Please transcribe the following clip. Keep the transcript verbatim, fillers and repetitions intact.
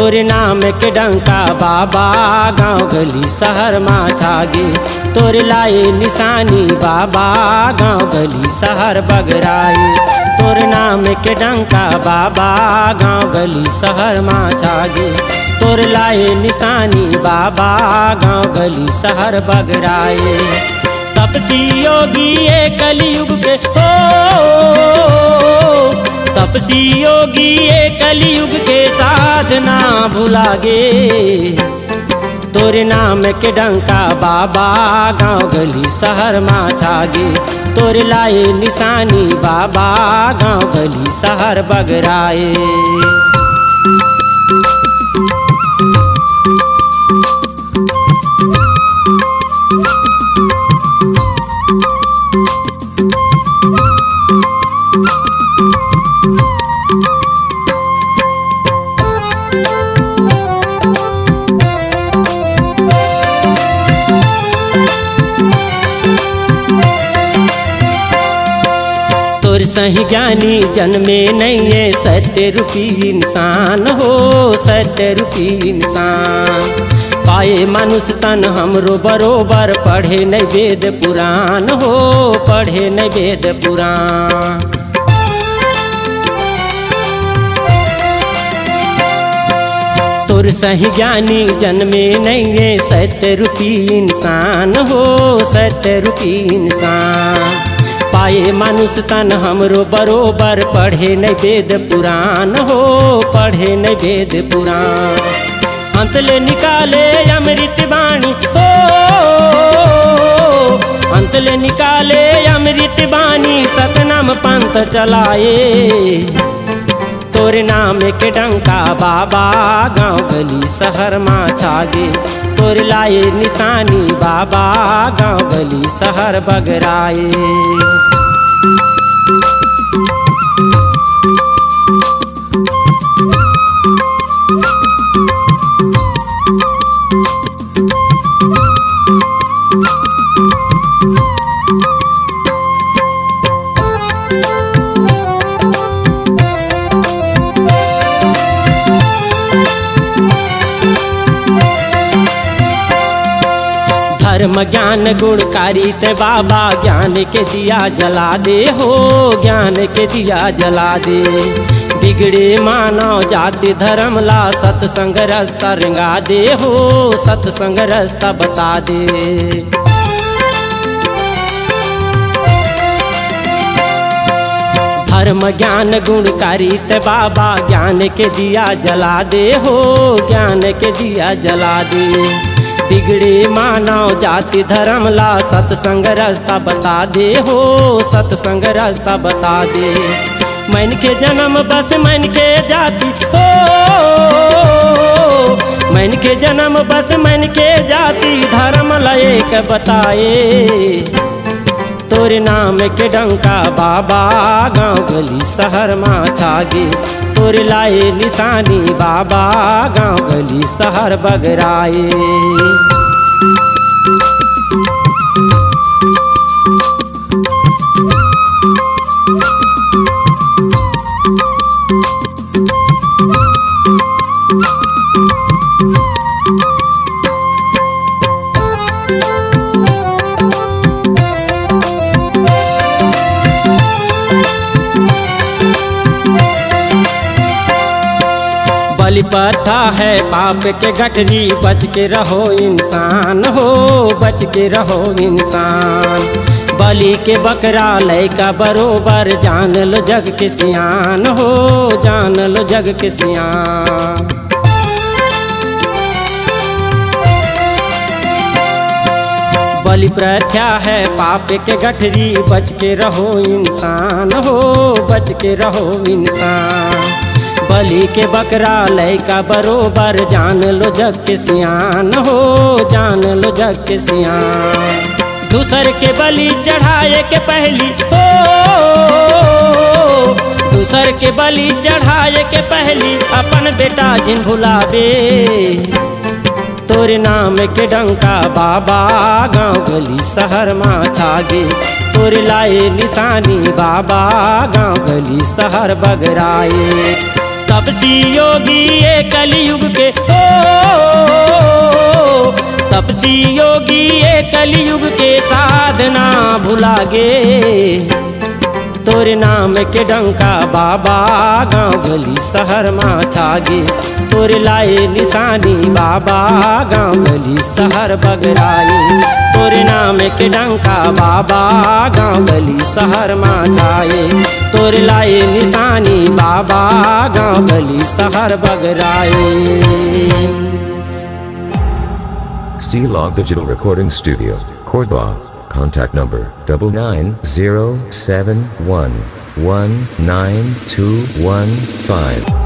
तोर नाम के डंका बाबा, गांव गली शहर मा छागे। तोर लाए निशानी बाबा, गांव गली शहर बगराए। तोर नाम के डंका बाबा, गांव गली शहर मा छागे। तोर लाए निशानी बाबा, गांव गली शहर बगराए। तपसी योगी ये कलयुग के हो, तपसी योगी ये कलयुग के साधना भुला गे। तोर नाम के डंका बाबा, गांव गली शहर मा छागे। तोर लाए निशानी बाबा, गांव गली शहर बगराए। तोर सही ज्ञानी जन्मे नइये, सत्य रूपी इंसान हो, सत्य रूपी इंसान। पाए मनुष्य तन हमरो बरोबर, पढ़े नहीं वेद पुराण हो, पढ़े नहीं वेद पुराण। तोर सही ज्ञानी जन्मे नइये, सत्य रूपी इंसान हो, सत्य रूपी इंसान। पाए मनुष्य तन हमरो बरोबर, पढ़े नहीं वेद पुराण हो, पढ़े नहीं वेद पुराण। अंत ले निकाले अमृत बाणी हो, अंत ले निकाले अमृत बाणी, सतनाम पंथ चलाए। तोर नाम के डंका बाबा, गांव गली शहर मा छागे। तोर लाए निशानी बाबा, गांव गली शहर बगराए। धर्म ज्ञान गुणकारी ते बाबा, ज्ञान के दिया जला दे हो, ज्ञान के दिया जला दे। बिगड़े मानव जाति धर्म ला, सत्संग रस्ता रंगा दे हो, सत्संग रस्ता बता दे। धर्म ज्ञान गुणकारी ते बाबा, ज्ञान के दिया जला दे हो, ज्ञान के दिया जला दे। बिगड़े मानव जाति धर्म ला, सत्संग रस्ता बता दे हो, सत्संग रस्ता बता दे। मन के जन्म बस मन के जाति हो, मन के जन्म बस मन के जाति, धर्म ला एक बताए। तोर नाम के डंका बाबा, गांव गली शहर मा छागे। तोर लाए निशानी बाबा, गांव गली शहर बगराए। बलि प्रथा है पाप के गठरी, बच के रहो इंसान हो, बच के रहो इंसान। बलि के बकरा लइका बरोबर, जान लो जग के सियान हो, जान लो जग के सियान। बलि प्रथा है पाप के गठरी, बच के रहो इंसान हो, बच के रहो इंसान। बलि के बकरा लइका बरोबर, जान लो जग के सियान हो, जान लो जग के सियान। दूसर के बलि चढ़ाए के पहली हो, दूसर के बलि चढ़ाए के पहली, अपन बेटा जिन भुलावे। तोर नाम के डंका बाबा, गांव गली शहर मा छागे। तोर लाए निशानी बाबा, गांव गली शहर बगराए। तपसी योगी ये कलयुग के, ओ, तपसी योगी ये कलयुग के साधना भुला गे। तोरे नाम के डंका बाबा, गांव गली शहर मा छागे। तोरे लाए निशानी बाबा, गांव गली शहर बगराए। तोरे नाम के डंका बाबा, गांव गली शहर मा छाए। तोरे लाए निशानी बाबा, गांव गली शहर बगराए। C Log Digital Recording Studio, Korba. Contact number double nine zero seven one one nine two one five.